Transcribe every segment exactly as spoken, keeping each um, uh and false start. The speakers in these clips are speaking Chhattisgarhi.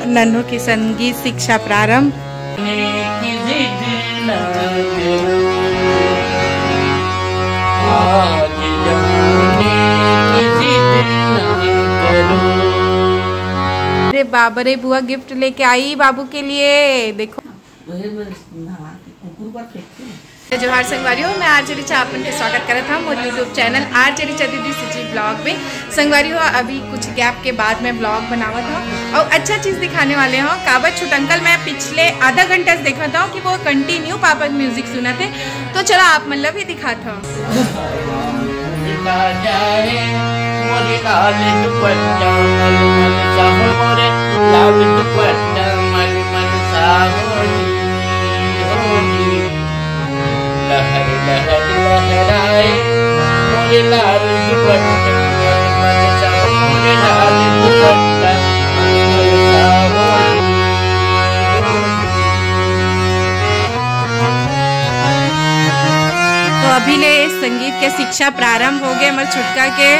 नन्हू की संगीत शिक्षा प्रारंभ। अरे बाबा रे, बुआ गिफ्ट लेके आई बाबू के लिए, देखो। जोहार संगवारी हो, मैं आरजे रिचा आपन के स्वागत करत हूँ मोर YouTube चैनल आरजे रिचा दीदी सीजी ब्लॉग में। संगवारी हो, अभी कुछ गैप के बाद मैं ब्लॉग बनावत हूँ और अच्छा चीज दिखाने वाले हूँ। काबर छुटंकल मैं पिछले आधा घंटा से देखत हूँ कि वो कंटिन्यू पापा के म्यूजिक सुनत हे, तो चलो आप मन ला भी दिखात हूँ। तो अभी ले संगीत के शिक्षा प्रारंभ हो गए हमर छुटका के।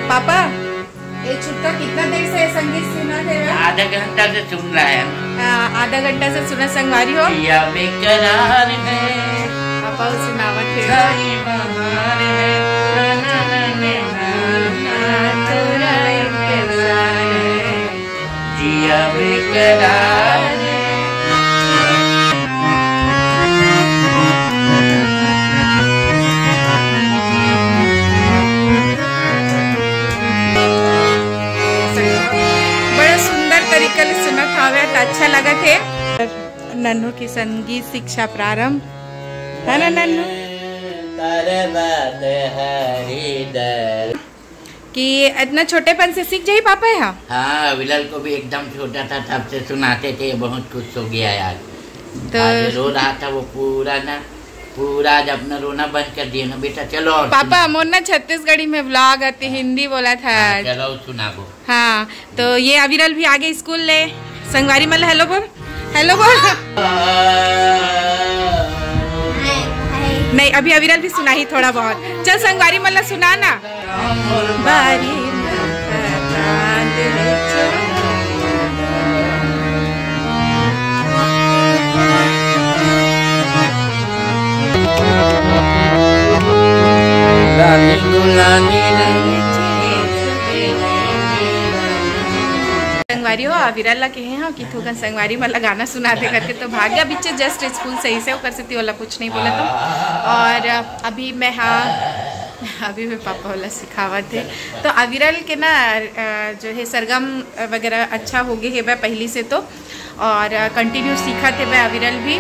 पापा, ये छुटका कितना देर से संगीत सुनत हे? आधा घंटा से सुन रहा है। हाँ, आधा घंटा से सुना संगवारी हो। जिया बेकरार है। पापा वो सुनावत हे। जिया बेकरार है। बड़ा सुंदर तरीका ले सुनत हावे, त अच्छा लगत हे। नन्हू की संगीत शिक्षा प्रारंभ, है ना नन्हू? कि इतना छोटेपन से सीख जाही पापा यहाँ? हाँ, विलाल को भी एकदम छोटा था तब से सुनाते थे, बहुत खुश हो गया यार। तो आज रो रहा था वो पूरा ना, पूरा आज अपना रोना बंद कर दिया ना बेटा। चलो और पापा, मोर ना छत्तीसगढ़ी में ब्लॉग आते, हिंदी बोला था हाँ, आज। चलो सुनाबो। हाँ, तो ये अविरल भी आगे स्कूल ले। संगवारी मन ला हेलो बोल, हेलो बोल। नहीं, अभी अविरल भी सुनाही थोड़ा बहुत। चल संगवारी मन ला सुना ना। बारी संगवारी हो, अविरल ला कहे हो कि थोकन संगवारी मन ला गाना सुना दे करके, तो भाग्य बिच्चे जस्ट स्कूल से ही से ओकर सेती ओला कुछ नहीं बोला था। और अभी मैं, हाँ, अभी मैं पापा वाला सिखावत है। तो अविरल के ना, अ, जो है सरगम वगैरह अच्छा हो गए है पहली से तो, और कंटिन्यू सीखत हे अविरल भी।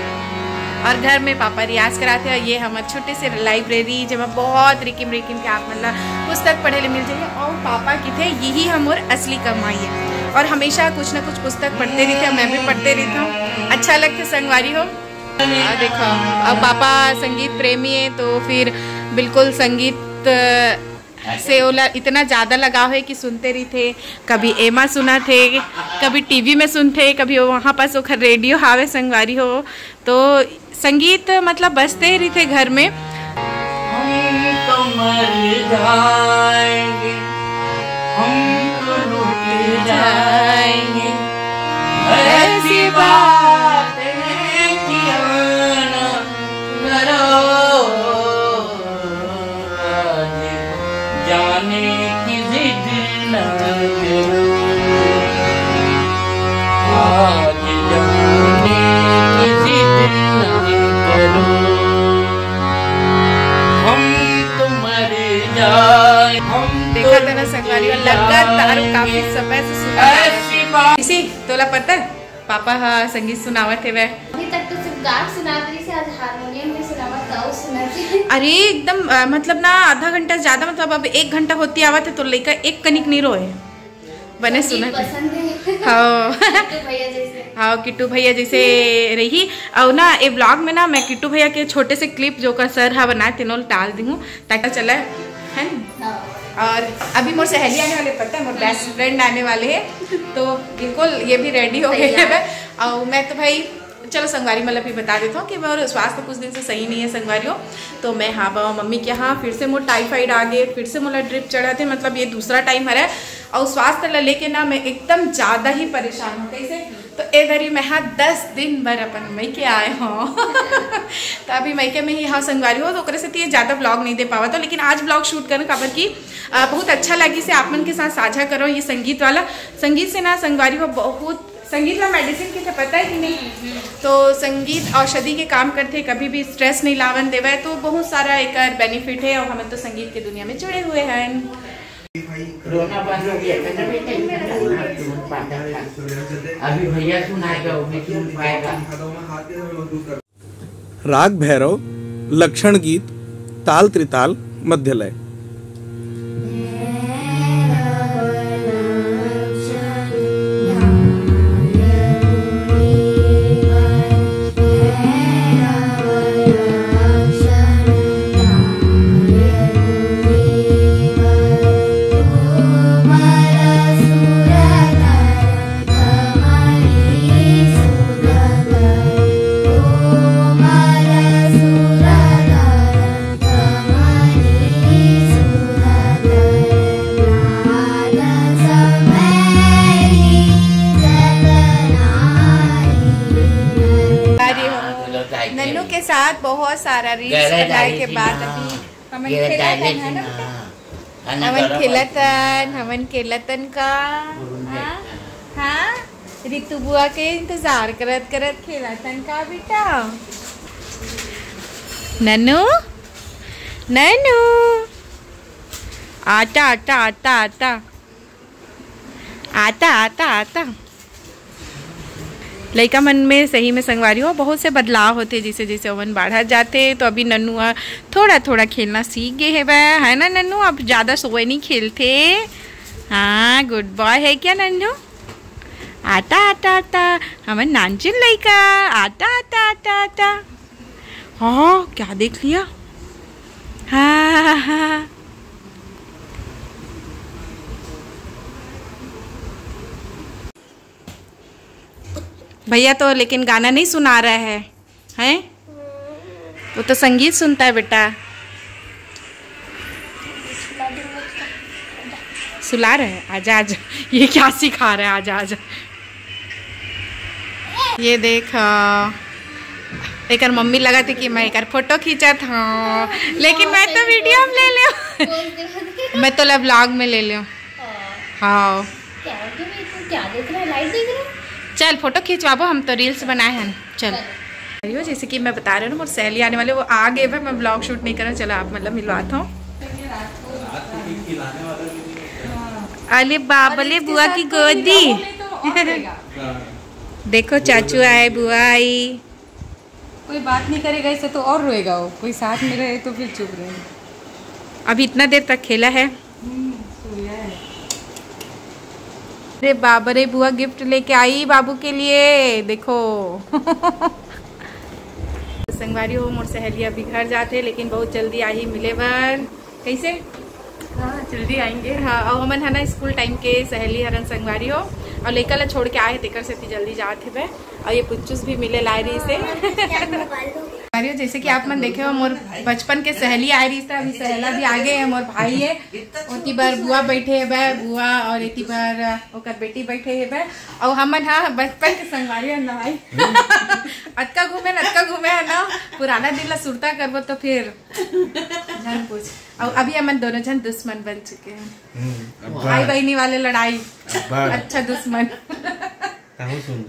और घर में पापा रियाज कराते हैं। ये हमर छोटे से लाइब्रेरी, जेमा बहुत रिकिम रिकिम के आप मन ला पुस्तक पढ़े ले मिल जाही। और पापा की थे यही हमर असली कमाई है, और हमेशा कुछ ना कुछ पुस्तक पढ़ते रहिथे, मैं भी पढ़ते रहता हूँ, अच्छा लगता संगवारी हो। और देखो, अब पापा संगीत प्रेमी है तो फिर बिल्कुल संगीत से ओला इतना ज्यादा लगाव है कि सुनते रहिथे, कभी एमा सुनत हे, कभी टीवी में सुनथे, कभी वहाँ पास ओखर रेडियो हावे संगवारी हो। तो संगीत मतलब बजते ही रहिथे घर में। हम तो मर जाएंगे, हम तो लुट जाएंगे, ऐसी बात है कि आना करो। आज जाने की जिद ना करो, आज जाने की जिद ना करो, हम तो मर जाए, हम तो देखा था ना संगवारी, और लगातार काफी समय से सुना था। ऐसी बात इसी तोला पता है? पापा हा संगीत सुनावत हेवय। अभी तक तो सिर्फ गा के सुनात रहिस हे, आज हारमोनियम में सुनावत, गाओ सुनात हे। अरे एकदम, अ, मतलब ना आधा घंटा से ज्यादा, मतलब अब एक घंटा होती आवत है तो लइका एक कनिक नहीं रोए। बने संगीत सुनत हे। पसंद है। हाँ। किट्टू भैया जैसे। हाँ, किट्टू भैया जैसे रही। और ना ये ब्लॉग में ना मैं किट्टू भैया के छोटे से क्लिप जो का सर हा बनाए तेनो डाल दी हूँ ताकि चला है ना? हाँ। और अभी मोर सहेली आने वाले, पता है, मोर बेस्ट फ्रेंड आने वाले हैं, तो बिल्कुल ये भी रेडी हो गए तैयार। हैं। और मैं तो भाई चलो संगवारी, मतलब ये बता देता हूँ कि मोर स्वास्थ्य कुछ दिन से सही नहीं है संगवारी हो। तो मैं हाँ बाबा मम्मी के यहाँ फिर से मोर टाइफाइड आ गए, फिर से मोला ड्रिप चढ़ा थे, मतलब ये दूसरा टाइम हरा है। और स्वास्थ्य ला लेके ना मैं एकदम ज़्यादा ही परेशान हूँ। कैसे? तो ए घरी मैं हाँ दस दिन बर अपन मइके आए हूँ। तो अभी मइके में ही हाँ संगवारी हो, तो ओकरे से ये ज़्यादा ब्लॉग नहीं दे पावा था, लेकिन आज ब्लॉग शूट करना काबर की अ, बहुत अच्छा लगी से आप मन के साथ साझा करो ये संगीत वाला। संगीत से ना संगवारी हो बहुत संगीत ला मेडिसिन के थे, पता है कि नहीं? तो संगीत औषधि के काम करते, कभी भी स्ट्रेस नहीं लावन देवे, तो बहुत सारा एक बेनिफिट है। और हम तो संगीत की दुनिया में जुड़े हुए हैं। रोना बंद हो गया था ना बेटा, इतना रोना क्यों पाता था? अभी भैया सुनाएगा, वो भी सुन पाएगा। राग भैरव, लक्षण गीत, ताल त्रिताल, मध्य लय। नन्नू के साथ बहुत सारा रील्स बनाए के बाद अभी हमन खेलत हन, है ना? हमन खेलतन, हमन खेलतन का। हाँ, हाँ। रितु बुआ के इंतजार करत करत खेलतन का बेटा। नन्नू, नन्नू, आता, आता, आता, आता, आता, आता, आता। लइका मन में सही में संगवारी हो बहुत से बदलाव होथे, जैसे जैसे ओमन बाढ़त जाथे। तो अभी नन्नू ह थोड़ा थोड़ा खेलना सीख गए हेवय, है ना नन्नू? अब ज्यादा सोए नहीं खेलथे। हाँ, गुड बॉय है क्या नन्नू? आता, आता, आता, हमर नानचुन लइका। आता, आता, आता, आता। हाँ, क्या देख लिया? हाँ, हाँ, हाँ। भैया तो लेकिन गाना नहीं सुना रहा है, हैं? वो तो संगीत सुनता है बेटा। सुला रहे हैं, आजा, आजा। ये क्या सिखा रहे हैं, आजा, आजा। ये देख, अ, एकर मम्मी लगथे कि मैं एकर फोटो खींचत हूँ, लेकिन मैं तो वीडियो में ले लेव। मैं तो ला ब्लॉग में ले लेव। हाँ। क्या हो गया? ये तू क्या देख रहा है? लाइट देख रहा है? चल फोटो खिंचवाबो, हम तो रील्स बनाए हैं। चल। अरे वो जैसे कि मैं बता रही हूँ ना, मोर सहेली आने वाले, वो आ गए, मैं ब्लॉग शूट नहीं करा। चलो आप मतलब मिलवाता हूँ। अरे बाप रे, बुआ की गोदी। देखो चाचू आए, बुआ आई। कोई बात नहीं करेगा इससे तो और रोएगा वो, कोई साथ में रहे तो फिर चुप रहे। अभी इतना देर तक खेला है। हम्म, सोया है। अरे बाप रे, बुआ गिफ्ट लेके आई बाबू के लिए, देखो। संगवारी हो, मोर सहेली अभी घर जाथे, लेकिन बहुत जल्दी आही मिले बर। कैसे? हाँ, जल्दी आएंगे। हाँ, अउ हमन है ना स्कूल टाइम के सहेली हरन संगवारी हो, अउ लइका ला छोड़ के आए हे, तेकर सेती जल्दी जात हेबे। अउ ये पुच्चूस भी मिले लाए रही से। संगवारी हो, जैसे कि आप मन देखे हो, मोर बचपन के सहेली आए रही से, अभी सहेला भी आ गए है, मोर भाई है। ओती बर बुआ बैठे हेबे, बुआ, अउ एती बर ओकर बेटी बैठे हेबे। अउ हमन हा बचपन के संगवारी हो ना भाई। अतका घूमे न, अतका घूमे है ना, पुराना दिन ला सुरता करबो तो फिर झन पूछ। अउ अभी हमन दोनों झन दुश्मन बन चुके हैं। हम्म, अब भाई बहनी वाले लड़ाई। अब अच्छा दुश्मन। कहूँ सुन।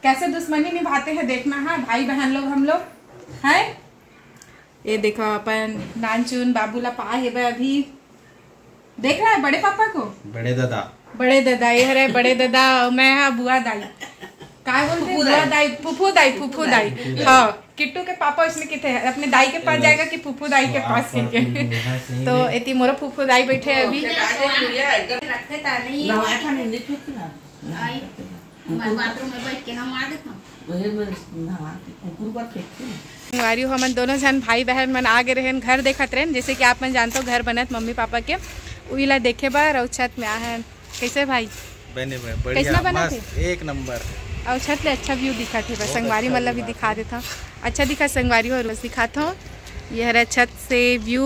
कैसे दुश्मनी निभाते हैं देखना, हाँ भाई बहन लोग हम लोग, हैं? ये देखो अपन नानचुन बाबू ला पा हेबे अभी। देख रहा है बड़े पापा को? बड़े दादा। बड़े दादा, ये हरे बड़े दादा, अउ मैं हाँ बुआ दाई। काय बोलते हैं? फूफू बुआ दाई। दाई, फूफू दाई, फूफू फूफू दाई, दाई। फूफू दाई। हाँ, किट्टू के पापा उसने किथे है, अपने दाई के पास वो जाएगा कि फूफू दाई के वो पास, आसपास ठीक है। में है, सही तो में। एती मोरो फूफू दाई बैठे हैं अभी। रखते ता नहीं। नहाए खाने नहीं छूटती ना। आई, मैं बाथरूम में बैठ के नहा देता हूँ। वही में नहा के कुकुर पर फेंकती हूँ। संगवारी हो, हमन दोनों झन भाई बहन मन आ गए रहन, घर देखत रहन, जैसे कि आप मन जानते हो घर बनत मम्मी पापा के, उही ला देखे बर अउ छत में आहन। कैसे भाई? बने भाई, बढ़िया, कैसना बना मस्त, थे? एक नंबर। अउ छत ले अच्छा व्यू दिखत हे। बस संगवारी मन ला भी दिखा देथव। अच्छा दिखत संगवारी हो, बस दिखाथव। ये हरे छत से व्यू।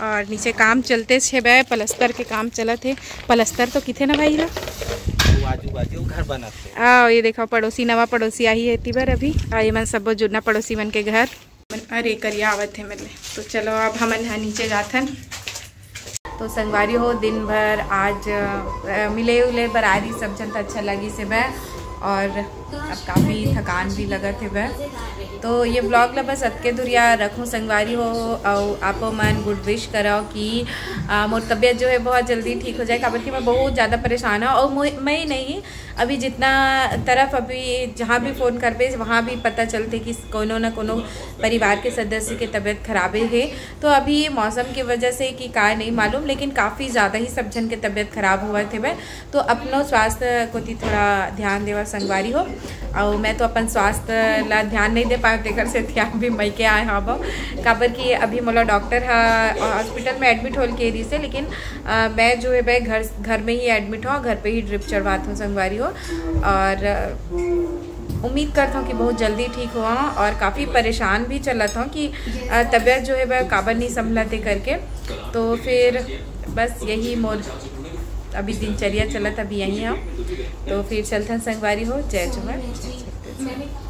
और नीचे काम चलते हे बे, पलस्तर के काम चलत हे। पलस्तर तो किथे ना भाई ना, वो आजू बाजू घर बनत हे। आओ ये देखो पड़ोसी, नवा पड़ोसी आही हे एती बर अभी। आ ये मन सबो जुन्ना पड़ोसी मन के घर। अरे करिया आवत हे मेरे। तो चलो अब हमन ह नीचे जाथन। तो संगवारी हो, दिन भर आज अ, मिले उले बर आए रही सब झन, त अच्छा लगिस हे बे। और अब काफ़ी थकान भी लगत हे बे। तो ये ब्लॉग ला बस अतके दुरिया रखूँ संगवारी हो। और आपो मन गुड विश करव कि अ, मोर तबीयत जो है बहुत जल्दी ठीक हो जाए, काबर कि मैं बहुत ज़्यादा परेशान हूँ। और मुझे, मैं ही नहीं, अभी जितना तरफ, अभी जहाँ भी फ़ोन करबे वहाँ भी पता चलते कि कोनो ना कोनो परिवार के सदस्य के तबीयत खराबे हे। तो अभी मौसम की वजह से कि का नहीं मालूम, लेकिन काफ़ी ज़्यादा ही सब झन के तबीयत खराब होवत हे बे। तो अपनो स्वास्थ्य कोति थोड़ा ध्यान देवा संगवारी हो। और मैं तो अपन स्वास्थ्य ला ध्यान नहीं दे पाए, तेकर से ध्यान भी मई के आए हव, काबर कि अभी मोला डॉक्टर ह हॉस्पिटल में एडमिट होल के रहिस हे, लेकिन अ, मैं जो है बे घर घर में ही एडमिट हूँ, घर पे ही ड्रिप चढ़वात हूँ संगवारी हो। और अ, उम्मीद करता हूँ कि बहुत जल्दी ठीक हुआ और काफ़ी परेशान भी चलत हूँ कि अ, तबीयत जो है बे काबर नहीं संभलते करके। तो फिर बस यही मोर अभी दिनचर्या चलत, अभी यही हम। तो फिर चलथन संगवारी हो, जय जोहार, जय छत्तीसगढ़।